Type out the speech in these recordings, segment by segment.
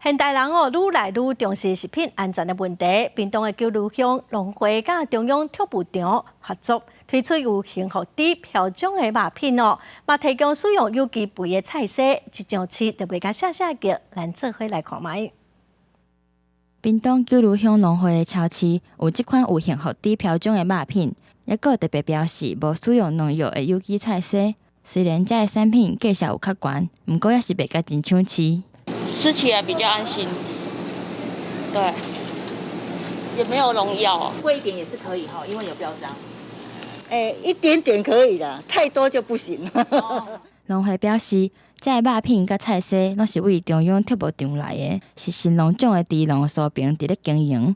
現代人哦，愈來愈重視食品安全的問題。屏東的九如鄉農會佮中央畜牧場合作，推出有幸福豬標章的肉品哦，嘛提供使用有機肥的菜蔬，這種飼就袂共寫寫叫，咱做伙來看覓。屏東九如鄉農會的超市有這款有幸福豬標章的肉品，猶閣特別標示無使用農藥的有機菜蔬。雖然這个產品價數有較懸，毋過也是賣甲真搶市。吃起來比較安心，對，也沒有農藥，貴一點也是可以哈，因為有標章。欸，一點點可以啦，太多就不行。農會表示，這个肉品佮菜蔬攏是為中央畜牧場來的，是新農種的豬農蘇平佇咧經營。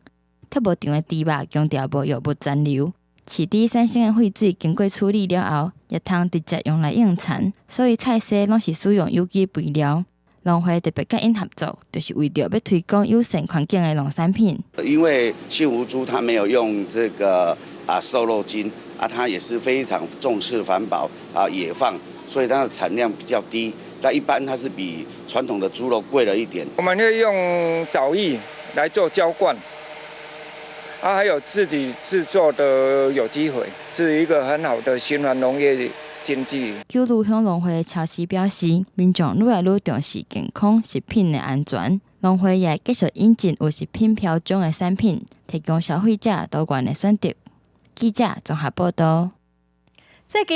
畜牧場的豬肉強調無藥物殘留，飼豬產生的廢水經過處理了後，也通直接用來養蠶，所以菜蔬攏是使用有機肥料。農會特別佮𪜶合作，就是為著欲推廣友善環境的農產品。因為幸福豬它沒有用這個瘦肉精啊，它也是非常重視環保啊野放，所以它的產量比較低。但一般它是比傳統的豬肉貴了一點。我們會用藻液來做澆灌，啊，還有自己製作的有機肥，是一個很好的循環農業經濟。九如鄉農會的超市表示，民眾愈來愈重視健康食品的安全，農會也繼續引進有食品標章的產品，提供消費者多元的選擇。記者綜合報道。最近。